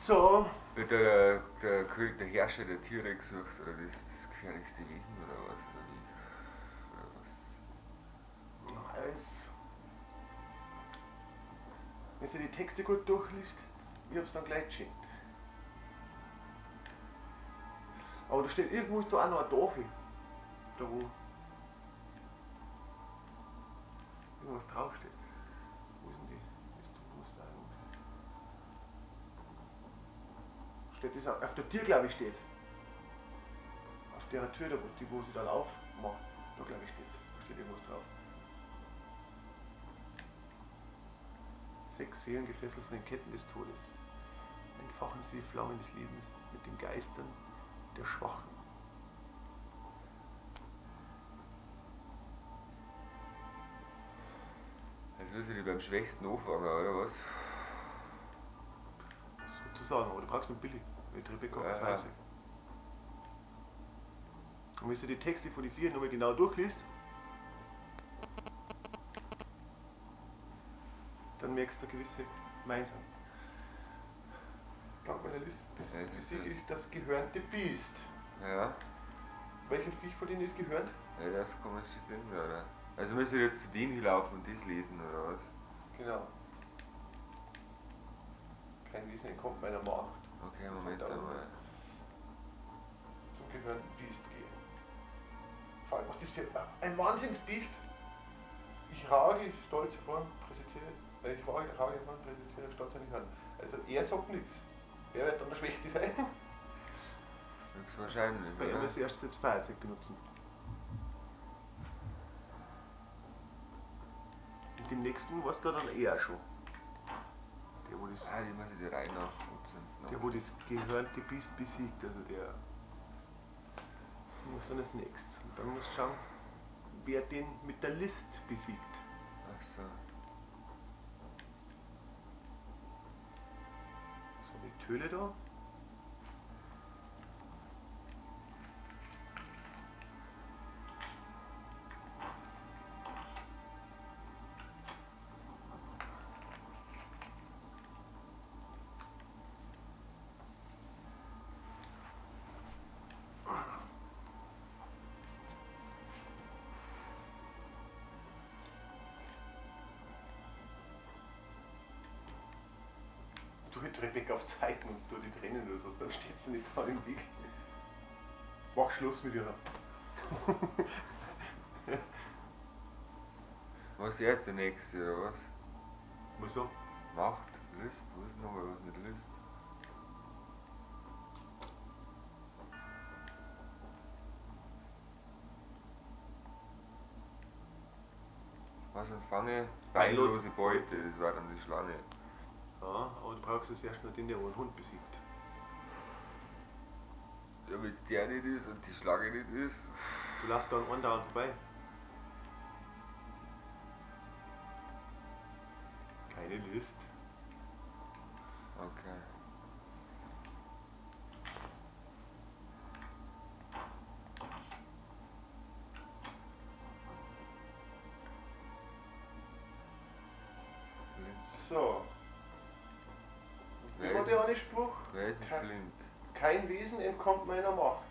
So. Wird der König, der Herrscher der Tiere gesucht, oder das gefährlichste Wesen, oder was? Oder wie? Oder was? Alles. Wenn du die Texte gut durchliest, ich hab's dann gleich gecheckt. Aber da steht irgendwo ist da auch noch eine Tafel. Da wo irgendwas draufsteht. Wo ist denn die? Muss da irgendwo sein. Steht das auf der Tür, glaube ich, steht. Auf der Tür, da, wo sie dann aufmacht. Da, glaube ich, steht's. Da steht irgendwas drauf. 6 Seelen gefesselt von den Ketten des Todes. Entfachen sie die Flammen des Lebens mit den Geistern der Schwachen. Also willst du die beim Schwächsten anfangen, oder was? Sozusagen, aber du brauchst einen Billy mit Rebecca Ja, Feinzeug. Und wenn du die Texte von den 4 nochmal genau durchliest, dann merkst du gewisse Gemeinsam. Dank meiner List besiege ich das gehörnte Biest. Ja. Welcher Viech von denen ist gehörnt? Ja, das komische Ding, oder? Also müssen wir jetzt zu dem hinlaufen und das lesen, oder was? Genau. Kein Wesen entkommt meiner Macht. Okay, Das Moment hat auch einmal. Zum gehörnten Biest gehen. Vor allem, was ist das für ein Wahnsinnsbiest? Ich rage stolz hervor, präsentiere, ich rage hervor, präsentiere stolz seine Hand. Also er sagt nichts. Wer wird dann der Schwächste sein? Höchstwahrscheinlich, Bei ihm oder? ist erst jetzt Feuerzeug benutzen. Und dem nächsten war's da dann eher schon. Der, wo das, Ah, die muss ich die Reihe noch anzünden. der, wo das gehörnte Biest besiegt, also der muss dann als nächstes. Und dann muss schauen, wer den mit der List besiegt. Ach so. So, die Töle da. Du mit Rebecca auf Zeiten und du die Tränen oder so, dann steht sie nicht da im Weg. Mach Schluss mit ihr. Was ist erst der nächste, oder was? Wieso? Macht, List, wo ist nochmal was mit List? Was empfange? Beinlose Beute, das war dann die Schlange. Ja, aber du brauchst jetzt erst noch den, der einen Hund besiegt. Ja, wenn es der nicht ist und die Schlange nicht ist. Du lass da einen andauernd vorbei. Keine List. Okay. So. Wie war der eine Spruch? Wer ist denn flink? Kein Wesen entkommt meiner Macht.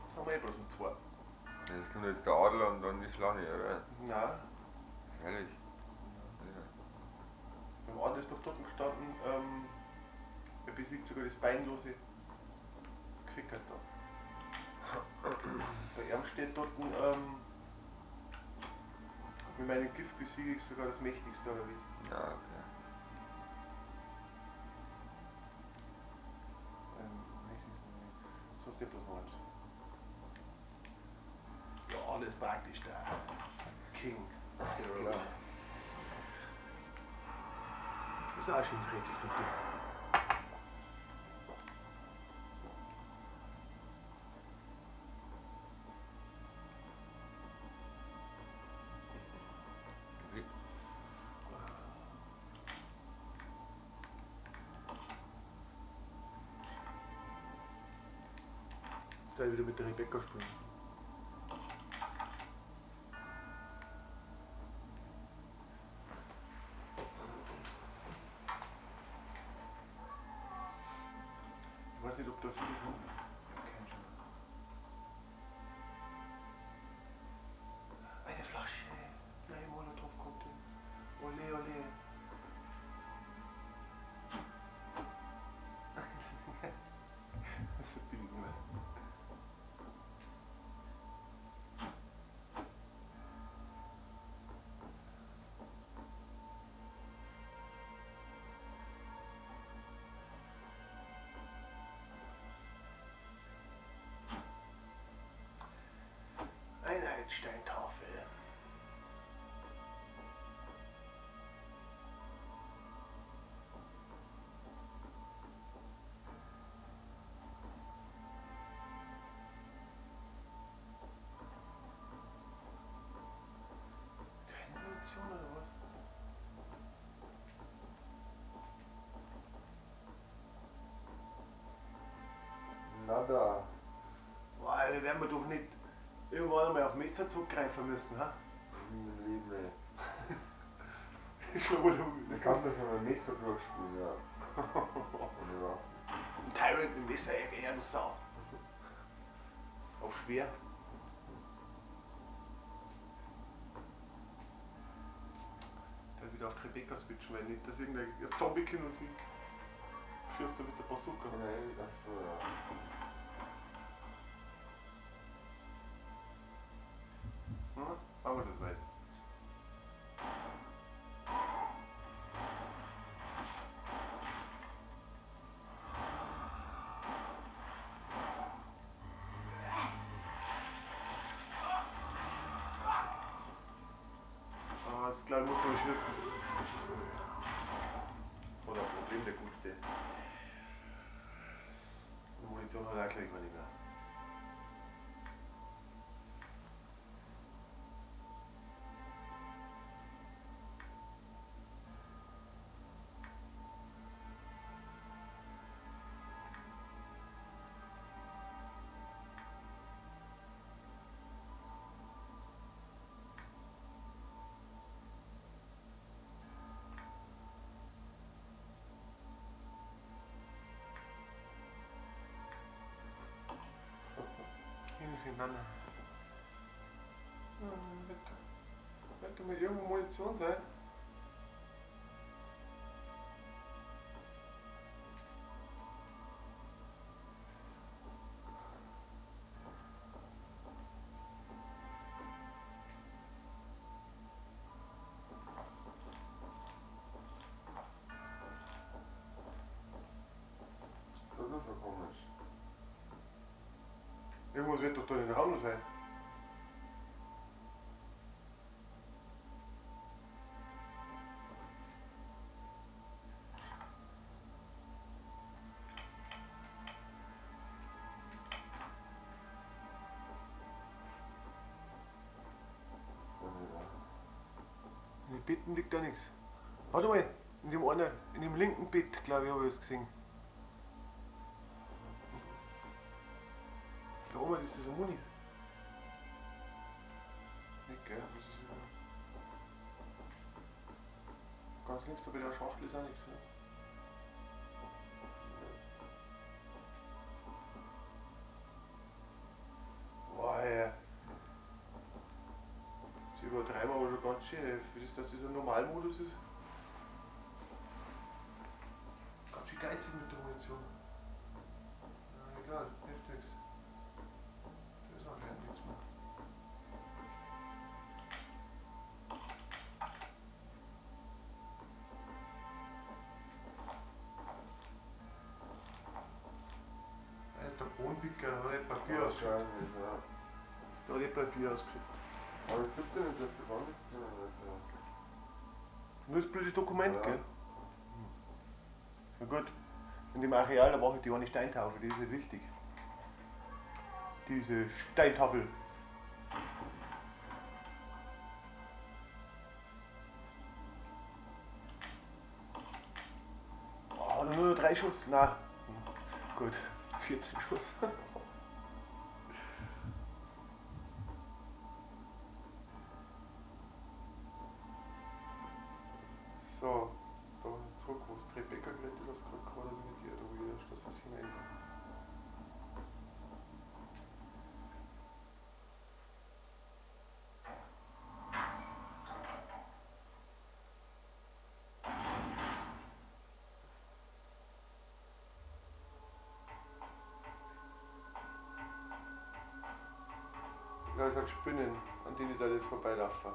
Das haben wir eh bloß noch zwei. Jetzt kommt jetzt der Adler und dann die Schlange, oder? Nein. Freilich. Ja. Beim Adler ist doch dort gestanden, er besiegt sogar das beinlose Gefickert da. Bei ihm steht dort, mit meinem Gift besiege ich sogar das mächtigste aller Wesen. Ja, okay. Jetzt hast du ja bloß noch eins. Ja, alles praktisch der King of the Road. Das ist auch ein schönes Rätsel, finde ich. Jetzt da wieder mit der Rebecca spielen. Ich weiß nicht, ob da viele drin sind. Ich hab keinen Schimmer. Eine Flasche! Nein, Molotow-Cocktail. Ole, ole. Das ist so billig, ne? Einheitssteintafel. Keine Munition oder was? Nada. Boah, da werden wir doch nicht irgendwann einmal auf Messer zurückgreifen müssen, ha? Nie im Leben, ey. Ich glaube, Ich kann das mit einem Messer durchspielen, ja. Ohne Waffen. Ein Tyrant mit Messer, ey, ja, du Sau. Auf schwer. Da wieder auf Rebecca switchen, weil nicht, dass irgendein Zombie kommt und sie schießt da mit der Bazooka. Nein, ach so, ja. Hm? Aber das weit. Ah, das glaube ich, musst du mal schießen. Sonst hat er ein Problem, der Gutste. Die Munition hat er auch gleich mal nicht mehr. Hilfe, Mama. Wird da mal irgendwo Munition sein? Das ist so komisch. Irgendwas wird doch da in den Raum sein. Ist doch nicht wahr. In den Betten liegt da nichts. Warte mal, in dem einen, in dem linken Bett, glaube ich, habe ich was gesehen. Da oben ist das eine Muni. Nicht, gell? Was ist das? Ganz links da bei der Schachtel ist auch nichts, ne? Boah, ey. Das übertreiben aber schon ganz schön, ey. Für das, dass das ein Normalmodus ist. Ganz schön geizig mit der Munition. Na, egal, hilft nichts. Da ist anscheinend nichts mehr. Der Bohnenpicker hat nicht Papier ausgeschickt. Wahrscheinlich, ja. Da hat nicht Papier ausgeschickt. Aber es gibt ja nicht, dass da gar nichts drin ist. Ja. Nur das blöde Dokument, Ja. gell? Na gut, in dem Areal, da brauche ich die eine Steintafel, die ist halt wichtig. Diese Steintafel. Oh, nur noch 3 Schuss. Na, gut, 14 Schuss. Da sind Spinnen, an denen ich da jetzt vorbeilaufe.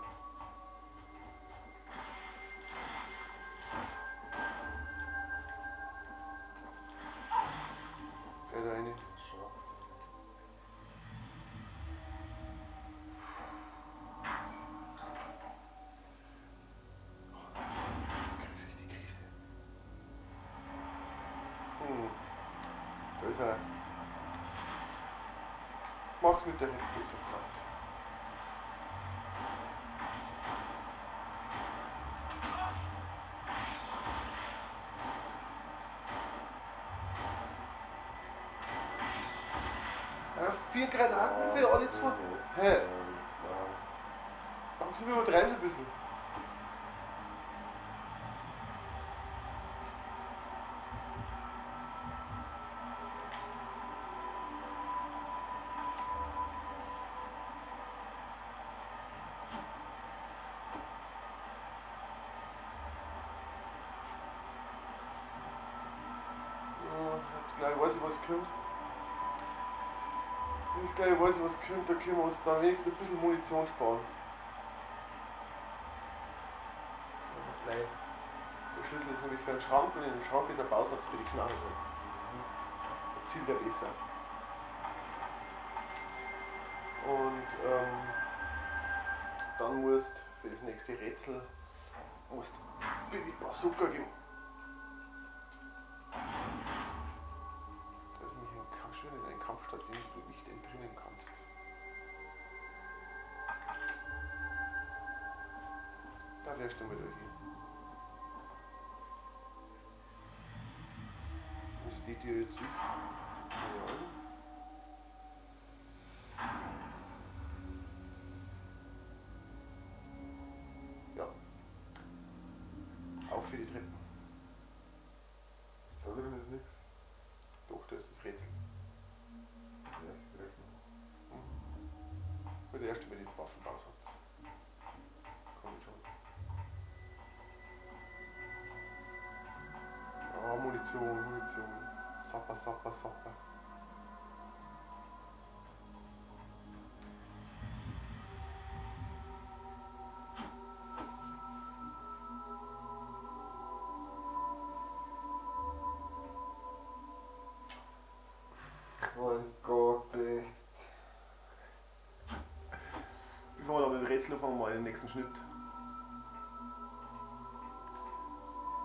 Geh da rein. Krieg ich die Krise. Da ist er. Mach's mit der Republika platt. Ja, 4 Granaten für alle 2. Hä? Langsam übertreiben Sie ein bisschen. Jetzt gleich weiß ich, was kommt. Jetzt gleich weiß ich, was kommt. Da können wir uns da wenigstens ein bisschen Munition sparen. Jetzt kommen wir gleich. Der Schlüssel ist nämlich für einen Schrank und in dem Schrank ist ein Bausatz für die Knarre drin. Da zielt er besser. Und dann musst für das nächste Rätsel musst die Bazooka geben. Da ist nämlich ein schön in einem Kampfstadt, den du nicht entrinnen kannst. Da wärst du mal da hier. Was die Tür jetzt ist? Keine Ahnung. Ja. Auf für die Treppen. Da drin ist nichts. Doch, da ist das Rätsel. Das erste Treffen. Mhm. Der erste mit dem Waffenbausatz. Komm ich schon. Ah, Munition, Munition. Sapper, sapper, sapper. Mein Gott, echt. Bevor wir da mit dem Rätsel anfangen, mal den nächsten Schnitt.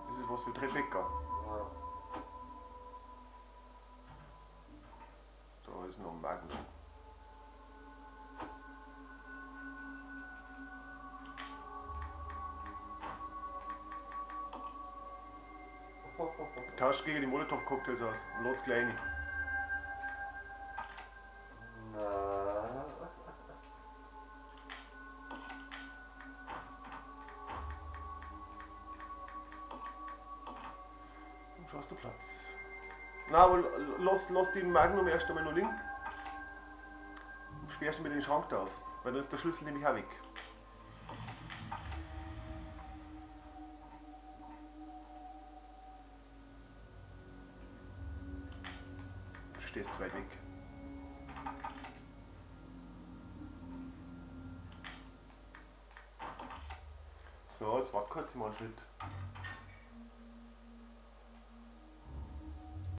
Das ist was für Tribeca. Ja. Da ist noch ein Magnum. Tauscht gegen die Molotow-Cocktails aus und lad's gleich rein. Na. Und schon hast du Platz. Na, aber lass den Magnum erst einmal noch liegen. Und sperrst du mir den Schrank da auf, weil dann ist der Schlüssel nämlich auch weg. Du stehst zu weit weg. So, jetzt warte kurz mal einen Schritt.